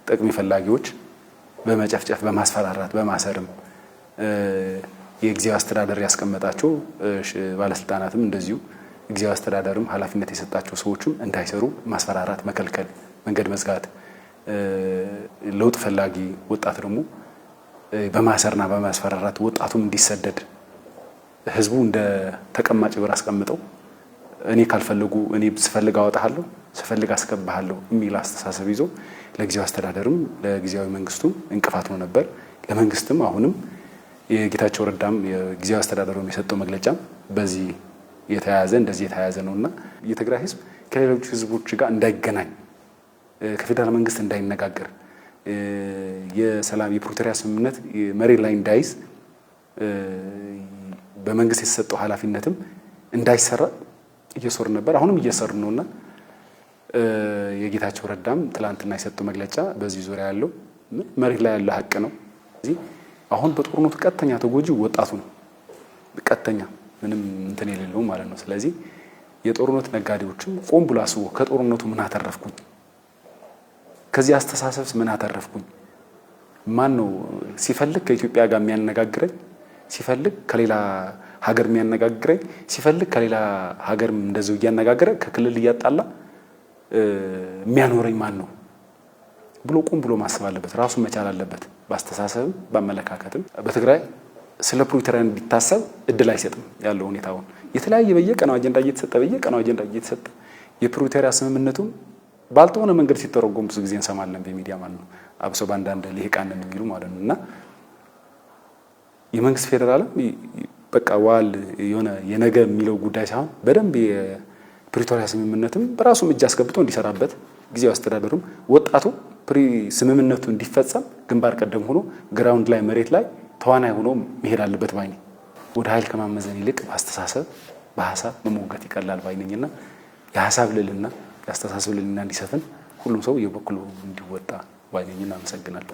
ጥቅም ፈላጊዎች በመጨፍጨፍ፣ በማስፈራራት፣ በማሰርም የጊዜያዊ አስተዳደር ያስቀመጣቸው ባለስልጣናትም እንደዚሁ ጊዜያዊ አስተዳደርም ኃላፊነት የሰጣቸው ሰዎችም እንዳይሰሩ ማስፈራራት፣ መከልከል፣ መንገድ መዝጋት፣ ለውጥ ፈላጊ ወጣት ደግሞ በማሰርና በማስፈራራት ወጣቱም እንዲሰደድ ህዝቡ እንደ ተቀማጭ ብር አስቀምጠው እኔ ካልፈለጉ እኔ ስፈልግ አወጣሃለሁ፣ ስፈልግ አስገባሃለሁ የሚል አስተሳሰብ ይዞ ለጊዜያዊ አስተዳደርም ለጊዜያዊ መንግስቱም እንቅፋት ሆኖ ነበር። ለመንግስትም አሁንም የጌታቸው ረዳም የጊዜያዊ አስተዳደሩም የሰጠው መግለጫም በዚህ የተያያዘ እንደዚህ የተያያዘ ነውና የትግራይ ህዝብ ከሌሎች ህዝቦች ጋር እንዳይገናኝ፣ ከፌዴራል መንግስት እንዳይነጋገር፣ የሰላም የፕሪቶሪያ ስምምነት መሬት ላይ እንዳይዝ፣ በመንግስት የተሰጠው ኃላፊነትም እንዳይሰራ እየሰሩ ነበር። አሁንም እየሰሩ ነውና የጌታቸው ረዳም ትላንትና የሰጠው መግለጫ በዚህ ዙሪያ ያለው መሬት ላይ ያለ ሀቅ ነው። አሁን በጦርነቱ ቀጥተኛ ተጎጂ ወጣቱ ነው። ቀጥተኛ ምንም እንትን የሌለው ማለት ነው። ስለዚህ የጦርነት ነጋዴዎችም ቆም ብሎ አስቦ ከጦርነቱ ምን አተረፍኩኝ፣ ከዚህ አስተሳሰብስ ምን አተረፍኩኝ፣ ማን ነው ሲፈልግ ከኢትዮጵያ ጋር የሚያነጋግረኝ፣ ሲፈልግ ከሌላ ሀገር የሚያነጋግረኝ፣ ሲፈልግ ከሌላ ሀገር እንደዚሁ እያነጋገረ ከክልል እያጣላ የሚያኖረኝ ማን ነው ብሎ ቁም ብሎ ማሰብ አለበት። ራሱን መቻል አለበት፣ በአስተሳሰብም በአመለካከትም። በትግራይ ስለ ፕሪቶሪያ እንዲታሰብ እድል አይሰጥም ያለው ሁኔታውን የተለያየ በየቀኑ አጀንዳ እየተሰጠ በየቀኑ አጀንዳ እየተሰጠ የፕሪቶሪያ ስምምነቱን ባልተሆነ መንገድ ሲተረጎም ብዙ ጊዜ እንሰማለን በሚዲያ ማለት ነው። አብሶ በአንዳንድ ልሂቃን የሚሉ ማለት ነው። እና የመንግስት ፌዴራልም በቃ ዋል የሆነ የነገ የሚለው ጉዳይ ሳይሆን በደንብ የፕሪቶሪያ ስምምነትም በራሱም እጅ አስገብቶ እንዲሰራበት ጊዜያዊ አስተዳደሩም ወጣቱ ስምምነቱ እንዲፈጸም ግንባር ቀደም ሆኖ ground ላይ መሬት ላይ ተዋናይ ሆኖ መሄድ አለበት ባይ ነኝ። ወደ ኃይል ከማመዘን ይልቅ በአስተሳሰብ በሀሳብ መሞገት ይቀላል ባይ ነኝና የሀሳብ ልዕልና የአስተሳሰብ ልዕልና እንዲሰፍን ሁሉም ሰው የበኩሉ እንዲወጣ ባይ ነኝና አመሰግናለሁ።